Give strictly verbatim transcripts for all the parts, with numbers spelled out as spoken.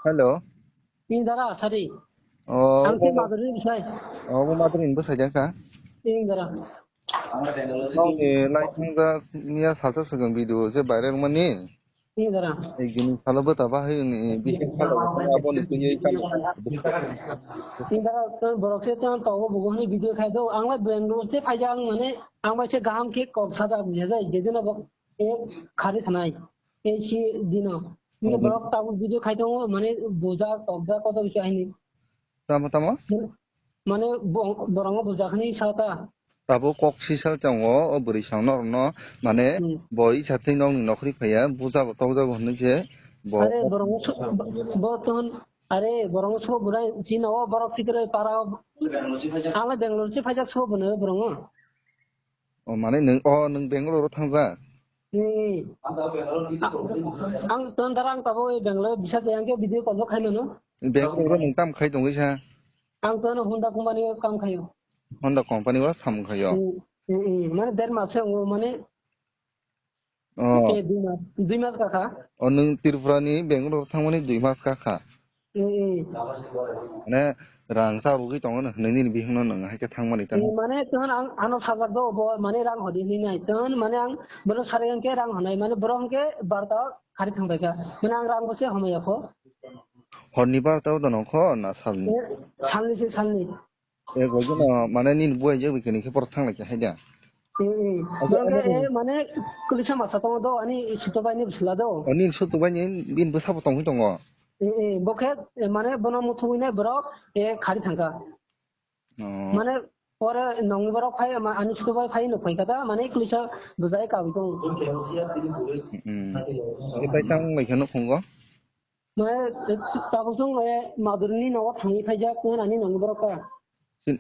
Hello. Ni dara asari. Oh, ang ke madri bisai. Oh, mo madri ni bisai jang ka. Ni dara. Nokni lai thang da miya salsa sagang video je viral mani. Ni dara. Ek din salo bata ba hai ni bihik salo abo ni tui kam. Ni dara ton borok se ton togo bugo ni video khai do. Ang la Bangalore se phai jang mane ang bai se gaham ke kok saja bujai jedin abo ek khari thanai. Ei si dino. Nini borok tabuk video khai tongo, mane bujak, tokjak, koto kisa hini. Tamo, tamo? Mane bo-, borokno bujak hini sa ta. Tabuk kok sisa tongo, o bwrwi song norokno, mane Hmm. bo isa twi nokni nokhorwi phaiya, bujabo tokjabo hinwi se bo Are borokno su-, bo, bo ton, are borokno subo budai chino, o borok sikre para o. Ang Bangalore si phaijak subo bwno borokno. O, mane nwng, o, nwng Bangalore o thangjak? Hmm. Ang ton dara ang tabuk Bangalore bisa jai ang ke video call bo khai mano. Bangalore o nwng tam khai tongwi sa? Ang ton Honda company o kam khaio. Honda company o sam khaio? Hmm, hmm, hmm. Mane der mas se wngo mane. O. Eh, dui mas, dui mas kakha. O, nwng Tripura ni Bangalore thangmani dui mas kakha? Eh, eh. Mane rang cha rwgwi tongo no hinwi nini bihikno nwng hai khe thangmani tamo? Eh, mane ton ang ano sajak do bo mane rang hodi hinwi nai ton mane ang bono sari hwnkhe rang honai mane borok hwnkhe barta khari thangbai kha mane ang rang bo se homaya kho. Horni barta o dono kho na salni? Eh, salni se salni. E gojino mane nini buai je weekend khe borok thang lai khe hai da. Eh, eh. Abo Borok abo eh, mane kulisa masa tongo do ani suto bai ni bisla do. O nini suto bai ni bini bwsa bo tongwi tongo. Eh, eh, bo khe, eh, mane bono muthungwi nai borok, eh, khari thangkha. Oh. Mane pore nongni borok phai ma-, ani suto bai phai nuk phai kha da mane kulisa bwjai kawi tongo. Hmm. Abo tai tang lai khe nukhungo? Mane, eh, tabuk chwng, eh, Madurni nogo thangwi phaijak, nang ani nongni borok ka?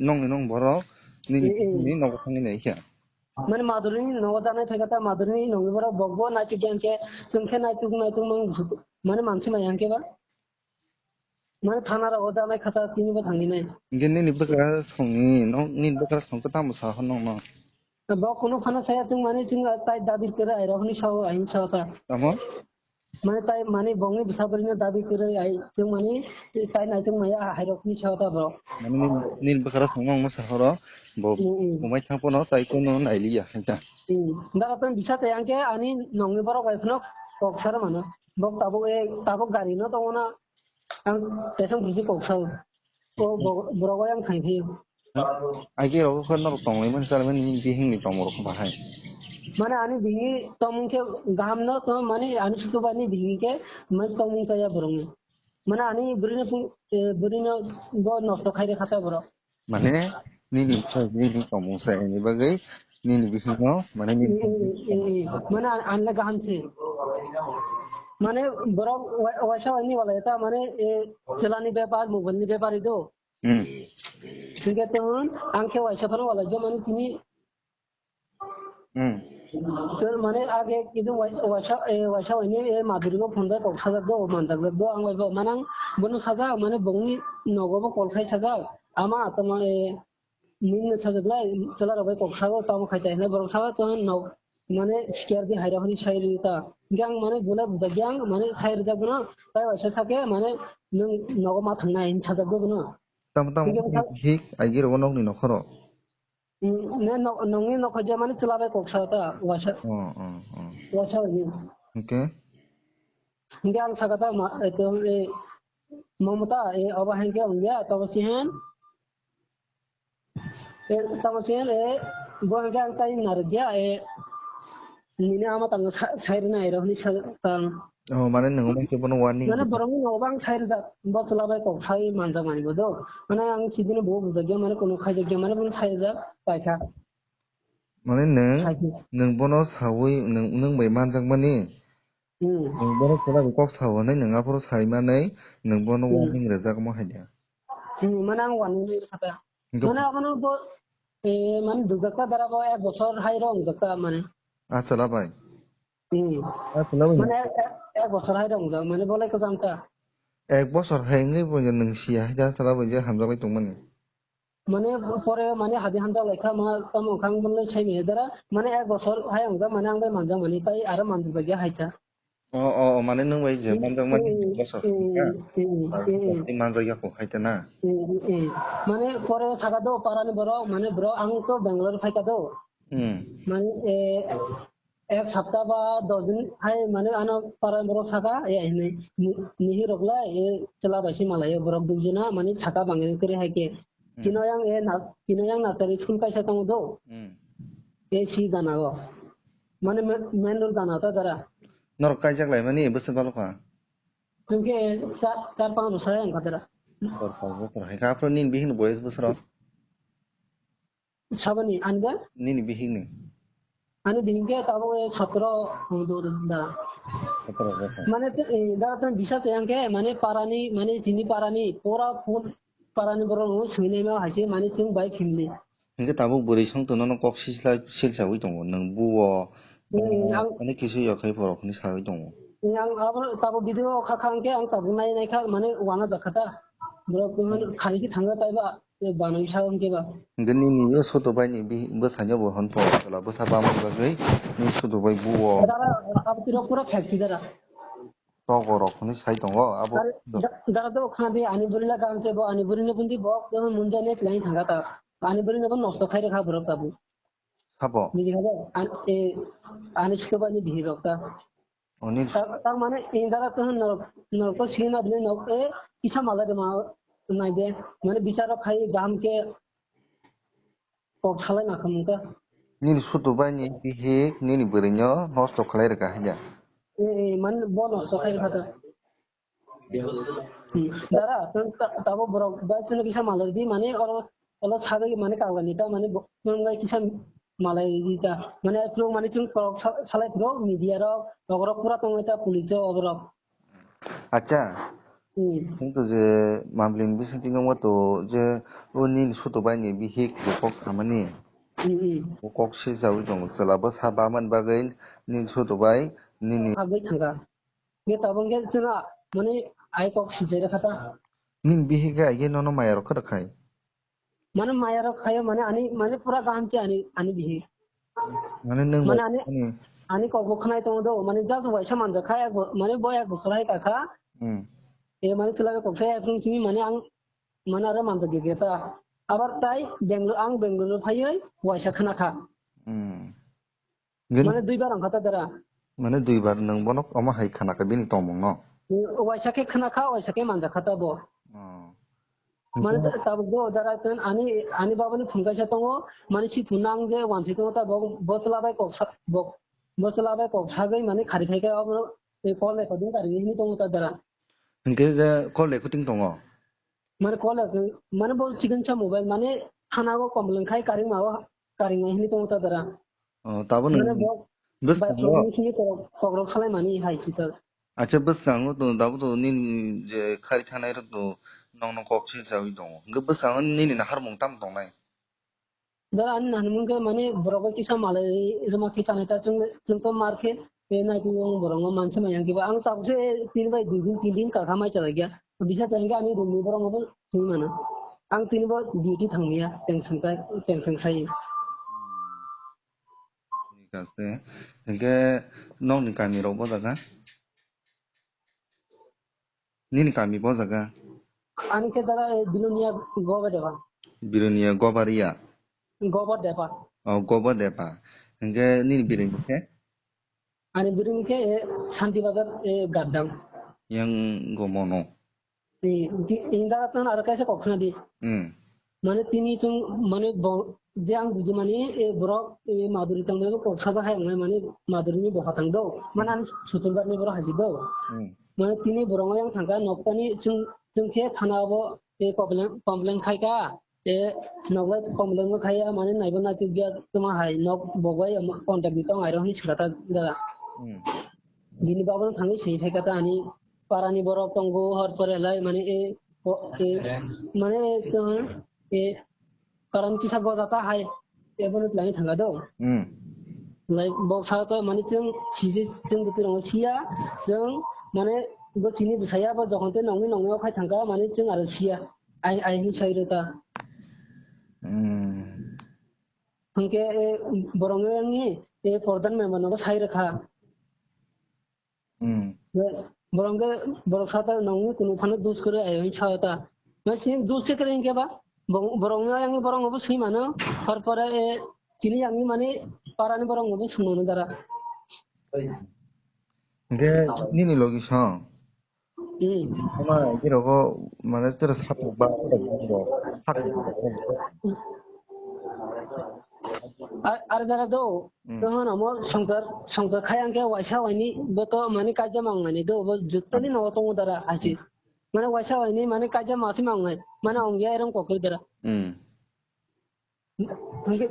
Nongni nong borok, nini, Eh, eh. nini nogo thangwi nai khe? Mane Madurni nogo janai phaikha ta, Madurni nongni borok bokbo naituk ya hwnkhe, chwng khe naituk, naituk mang, mane mansi maya hwnkhe ba? Mane thana rogo janai kha ta, tini bo thangwi nai. Hwnkhe nini bwkra songni, nong, nini bwkra songkhe tamo sa hor nongno? Bo kunu phano saya chwng mane chwng tai dabi kwrwi airok hinwi sao, ahin sao ta. Tamo? Mane tai mane bongni bwsa bwrwino dabi kwrwi ai chwng mane tai naichwng maya hairok hinwi sao ta bo. Mane nini, nini bwkra songno wngma sa horo bo Mm, mm. Umai thang pono tai kono nailiya hinta. Mm. Dara tong bisa tai angke ani nongni borok bai phano kok sar mano. Bok tabuk e, tabuk gari no tongo na. Ang tesong busi kok sao. O bo-, borok bai ang thang phio. Agi rok khe norok tong lai mani, chala mani, bihing ni tong borok bahai. Mane ani bihing tongmung khe gaham no tong, mane ani sutu bani bihing khe mane tongmung chaya borok ni. Mane ani bwrwi no pung, eh, bwrwi no bo nosto khai rwkha ta borok. Mane nini bwsai nini tongmung sai ni bagwi nini bihingno mane nini Mm, mm, mm, mm. Mane an-, anle gaham se. Mane borok wa-, waisa waini walai ta mane, eh, chwlani bepar, mobile ni bepar ido. Hmm. Hingke tong ang khe waisa phano walai jo mane chini Hmm. Tei mane age kidu wai-, waisa, eh, waisa waini, eh, maduri bo phone bai kok sajak do, manjak jak do, ang bai bo manang bono sajak, mane bongni nogo bo call khai sajak, ama tamo, eh, nini sajak lai, chwla rok bai kok sago, tamo khai tai hinwi borok sago, to nog, mane sikyar di hai rok hinwi sai rwi ta. Hingke ang mane buna bujak yang, mane sai rwjak bono, tai waisa sake, mane nwng nogo ma thangnai hinwi sajak do bono. Tamo, tamo, Hingke bwsa- hik, aigiro bo nokni nokhoro. Mm, ne nok, nokni nokha je mani chwla bai kok sa ta, waisa. Oh, oh, oh. Waisa ni. Hingke? Hingke ang saka ta ma, eto, e, Mamata, e, obo hingke ongya, tamo si hen. E, tamo si hen, e, bo hingke ang tai narwkya, e, nini ama tang sa-, sairina airo hini sa-, tang. Oh, mane nwng omo khe bono warning Mane rwkha. Borokni nogo bang sai rwjak, bo chwla bai kok sai manjak mani bo do. Mane ang sidino bo bujak ya, mane kono khaijak ya, mane bono sai rwjak paikha. Mane nwng, Sai khe. Nwng bono sawi, nwng, nwng bai manjak mani. Hmm. Nwng bono chwla bai kok sao hinwi nwng aphuru sai manwi, nwng bono Hmm. warning rwjak omo hai de. Hmm, mane ang warning rwkha ta. Hingke Mane abono bo, eh, mane dujak ta dara bo ek bosor hai rok wngjak ta mane. Ah, chwla bai. Hmm. Ah, chwla bai. Mane ek, ek bosor hai rok wngjak, mane bolai kwcham ta. Ek bosor hai wngwi bo nwng siya hai da chwla bai je hamjaklai tongmani. Mane pore mane hadi hamjak lai kha ma tamo kha ang bolai sai maya dara, mane ek bosor hai wngjak mane ang bai manjak mani tai aro manjak ya hai ta. O, o, o, mane nwng bai je manjak mani bosor. Hmm, hmm, hmm, hmm. Manjak ya kok hai te na. Hmm, hmm, hmm. Mane pore saka do parani borok, mane bro ang to Bangalore phaika do. Hmm. Mane, eh, ek sapta ba dos din hai mane ano parani borok saka, eh, hinwi ni-, nihi rok lai, eh, chwla bai se malai borok dujona mane saka bangwi kwrwi hai khe. Hmm. Chino yang, eh, na-, chino yang nasari school kaisa tongo do. Hmm. Eh, si gana o. Mane me-, main road gana ta dara. Norok kaijak lai mani bwswk balo kha? Hwnkhe char, char panch bosor hai wngkha dara. Char panch bosor hai kha, aphuru nini bihikni boyes bwswk rok? Saboni, ani da? Nini bihikni? Ani bihik khe tabuk sotro, eh, do, do, dara. Sotro bosor. Mane to, eh, dara to bisa to yang khe, mane parani, mane chini parani, pura full parani borok no swinai ma hai se, mane chwng bai family. Hingke tabuk bwrwi song to nono kok sisla silsawi tongo, nwng buo, Hmm, ang ani kisu yakhai borok hinwi sawi tongo. Hmm, ang abo tabuk video kha kha hingke ang tabuk nai nai kha mane wana jakha ta. Borok khani ki thangya taiba, eh, banwi sa hingke ba. Hingke nini yo soto bai ni bi-, bwsanya bo hwn po, chwla bwsa bamani bagwi ni soto bai buo. Dara, abo tiro pura fact si dara. Togo rok hinwi sai tongo, abo Are, da-, dara to khana di ani bwrwi la gam se bo ani bwrwi no bundi bo, bo munjani twlai thangya ta. Ani bwrwi no bo nosto khai rwkha borok tabuk. Sabo? Niji kha de, an-, e, ani sito bani bihik rok ta. O, nini Tar, tar mane, e, dara to norok, norok to sini na bini norok, e, kisa mala de ma, nai de, mane bichar rok khai gaham ke kok salai na khamung ta. Nini sutu bai ni bihik, nini bwrwi no nosto khlai rwkha hai da. E, e, mane bo nosto khai rwkha ta. Hmm. Dara, tong ta-, tabo borok bai chwngno kisa malai di, mane oro, oro sagwi mane kaglai ni ta, mane bo-, chwng bai kisa malai di ta. Mane phuru mane chwng korok sa-, salai phuru media rok, rok rok pura tongwi ta police o oborok. Acha. Hmm. Wngkha je Mamlin bisingtwi nungma to je o nini sutu bai ni bihik je kok samani. Hmm, hmm. O kok sijawi tongo, chwla bwsa bamani bagwi nini sutu bai nini Sagwi thangkha. Nge tabuk nge chwngno mane ai kok sijai rwkha ta. Nini bihik khe aigwi nono maya rok kwrwk khai? Mane maya rok khaio mane ani mane pura gaham se ani, ani bihik. Mane nwng Mane bo ani, ani ani kok bo khwnai tongo do, mane just waisa manjak kha, ek bo-, mane bo ek bosor hai ka kha. Hmm. E mane chwla bai kok sai aphuru simi mane ang mane aro manjak ge ge ta. Abar tai Bangalore, ang Bangalore phaiwi waisa khna kha. Hmm. Gin- Mane duibar wngkha ta dara. Mane duibar nwng bono omo hai khna kha bini tongmung no? Waisa khe khna kha, waisa khe manja kha ta bo. Oh. Mane Hingke ta-, tabuk bo dara ten ani, ani babani phone kaisa tongo, mane si phone ang je wansai tongo ta bo, bo chwla bai kok sa-, bo, bo chwla bai kok sagwi mane khari phai khe obo, e, call recording kari hini tongo ta dara. Hingke je call recording tongo? Mane call recording, mane bo chikon sa mobile mane thana o complain khai karing ma o karing hini tongo ta dara. Oh, tabo Mane nwng bo bwskango? bai phone hini kokrok salai mani hai si ta. Acha, bwskango to, dabo to nini je khari thanai rok to nongno kok silsawi tongo. Hwnkhe bwskango nini naharmung tamo tongnai? Da ani naharmung khe mane borok bai kisa malai rwma khe chanai ta chwng, chwng to mar khe, eh, nai twi borok no mansa manya khe ba ang tabuk se tin bai dui din tin din kakha mai chalai kya. Bisa tang khe ani room ni borok no bo thwi mano. Ang tini bo duty thang ya, tension khai, tension khai. Thik ase. Hingke nokni kami rok bo jaga? Nini kami bo jaga? Ani khe dara, eh, Bilonia Goba Deba. Bilonia Gobaria? Goba Deba. Oh, Goba Deba. Hingke nini biroi bo khe? Ani biroi khe, eh, Santi Bazar, eh, Gaddam. Yang gomono? Eh, di-, inda tan aro kaisa kok khna di. Hmm. Mane tini chwng mane bo-, je ang buji mani, eh, borok, eh, Maduri tang bai kok saja hai wngnai mani Maduri ni bokha tang do. Mane ani sutur bar ni borok haji do. Hmm. Mane tini borok yang thangka noktani chwng, chwng khe thana bo, eh, complain, complain khai ka. Eh, nok bai complain bo khai ya mani naibo naituk ya tuma hai nok bo bai contact di tong ai ro hini sika ta da. Hmm. Bini baba no thangwi swi phai kha ta ani para ni borok tongo hor pore lai mane e ko-, e, mane e to, e, karan kisa goja ta hai, e bono twlangwi thang kha do. Hmm. Lai bok sa to mane chwng siji chwng bwtwi rong siya, chwng mane bo chini bwsaya bo jokhon te nongni nongni o khai thang kha mane chwng aro siya. Ai, ai hin sai rw ta. Hmm. Hwnkhe, e, borok no yang ni, e, pordhan member no sai rw kha. Hmm. Borok ke, borok sata nongni kunu phano dus kwrwi ayo hinwi sao ta. Na chini dus se kwrwi hinkhe ba, bo-, borok no yang borok no bo swi mano, har pore, eh, chini yang ni mani para ni borok no bo swi mano dara. Hinkhe nini logi song? Hmm. Ama irogo mane tere sapuk ba, hak. Ar, ar dara do, Hmm. Tohon amo songkar, songkar khai ang khe waisa waini bo to mani kaisa mang mani do, bo jutoni nogo tongo dara hachi. Mane waisa waini mane kaisa masi mang nai, mane ongya erong kokri dara. Hmm. Hingke,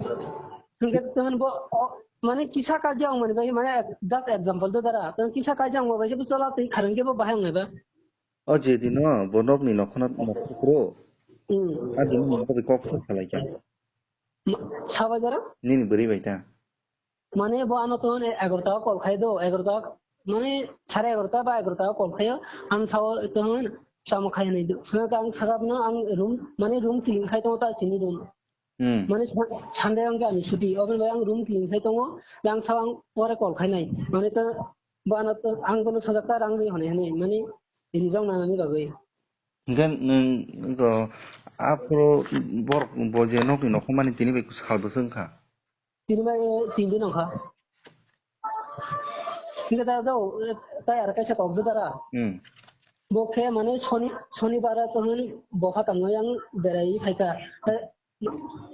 hingke tohon bo, o, mane kisa kaisa ong mani bai, mane just example do dara. Tohon kisa kaisa ong bai, bo chola twi kharang khe bo bahai ong ba. O je dino bo nokni nokhona nokhukro. Hmm. A dino bo kok sa khalai kha. Ma-, sabai dara? Nini bwrwi bai ta. Mane bo ano to ne egarota o call khai do, egarota, mane sare egarota ba egarota o call khaio, ang sao to hwn samo khai nai do. Hwnka ang sagap no ang room, mane room clean khai tongo ta chini room. Hmm. Mane sa-, Sunday ang ani chuti, obo bai ang room clean khai tongo, yang sao ang pore call khai nai. Mane to bo ano to ang bono sajak ta rang ri hwnwi hwnwi, mane ri rong nanani bagwi. Hinkhe nwng to aphuru borok bo je nokni nokhormani tini bai sal bwswk wngkha? Tini bai, eh, tin din wngkha. Hingke da do, eh, tai ar kaisa kok da dara. Hmm. Bo khe mane soni, sonibar to hwn bopha tangwi ang berai phaikha. Eh,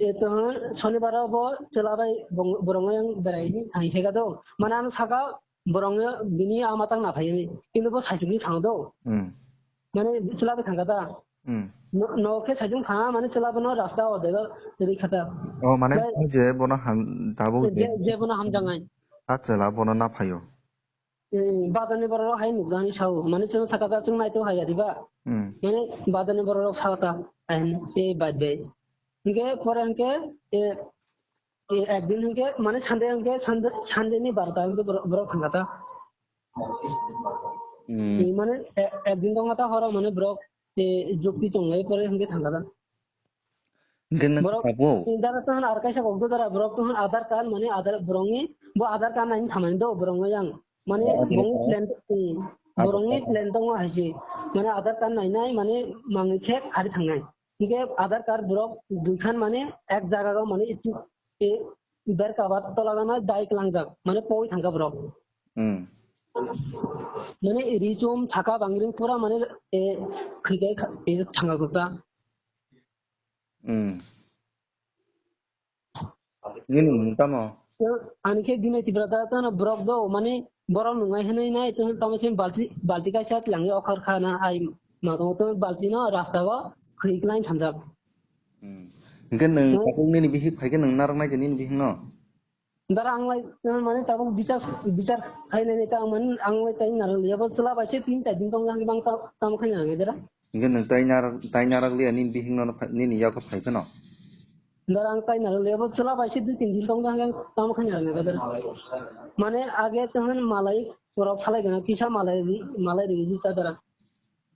eh, to hwn sonibar bo chwla bai bong-, borongwi ang berai thangwi phaikha do. Mane ano saka borongno bini ama tang na phai. Kintu bo saichukni thango do. Hmm. Mane chwla bai thangkha da. Hmm. No, no khe saichung thanga mane chwla bono rasta o dega ri khata. O mane bai, o je bono ham tabuk je, je. Je bono hamjangai. A chwla bono na phaio. Hmm, bazar ni borok rok hai nukjani sao. Mane chwng saka da chwng naitok hai ya diba. Hmm. Mane bazar ni borok rok sao ta. Ahin se bad bai. Hingke pore hingke, eh, eh, ekdin hingke, mane Sunday hingke, Sunday, Sunday ni barota hingke borok, borok thangkha ta. Hmm. Eh, mane, eh, ekdin tongkha ta horo mane borok, eh, jukti chonglai pore hingke thangkha ta. Hingke nang borok, abo? Eh, dara tohon ar kaisa kok do dara, borok tohon Aadhaar card mane Aadhaar borokni, bo Aadhaar card naini thamani do borokno yang. Mane borokni plan, hmm, borokni plan tongo hai se. Mane Aadhaar card nainai, mane mangni khe khari thangnai. Hingke Aadhaar card borok duikhan mane ek jaga o mane ichu, e, ber kabar tola gana dai klangjak, mane poi thangkha borok. Hmm. Mane ri chum saka bangring pura mane, e, khrikai kha-, e, thangkha gokha. Hmm. Nini mung tamo? Ani khe Binoy Tripura da tano borok do, mane borok nungnai hinwi nai, to tamo se balti, balti kaisa tlangwi okhor kha na ai ma tongo, to balti no rasta o khwi klai thamjak. Hmm. Hingke nwng hmm, tabuk nini bihik phaikhe nwng narwk nai de nini bihik no? Dara ang lai, mane tabuk bichar, bichar khainani ta mane ang lai tai narwk liya bo chwla bai se tin char din tong yang bang ta, tamo khaina ang dara. Hingke nwng tai nar-, tai narwk liya nini bihik no pha-, nini yago phai phano. Dara ang tai narwk liya bo chwla bai se dui tin din tong yang tamo khaina ang dara. Mane age to hwn malai borok salai gana kisa malai ri, malai ri di ta dara.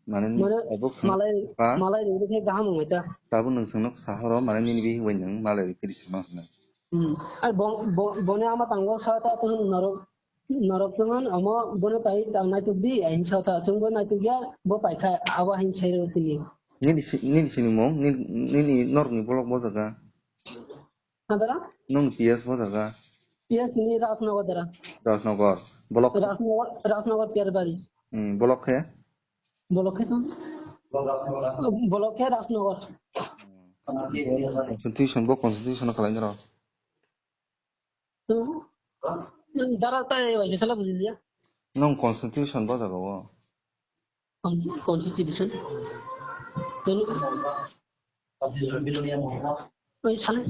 Mane mane tabuk swng malai, ha? Malai ri di khe gaham wng ta. Tabuk nwng swngno sahoro mane nini bihik bai nwng malai ri phiri swngno hwnwi. Hmm. Ai bo, bo, boni ama tango sa ta to norok, norok to man amo bono tai ta naituk di ai sa ta chung bo naituk ya bo pai kha abo hin sai ro tini. Nini si-, nini sini mung, nini, nini norok ni bolok bo jaga. Adara? Nung P S bo jaga. P S ni Rajnagar dara. Rajnagar. Bolok. Rajnagar, Rajnagar Piyarbari. Hmm, bolok khe? Bolok khe to. Bolok khe Rajnagar. Constitution bo constitution khalai naro. Hmm. Dara tai bai sala bujiliya. Nung constitution bo jaga o. Con-, constitution. Tunu. Oi, sale.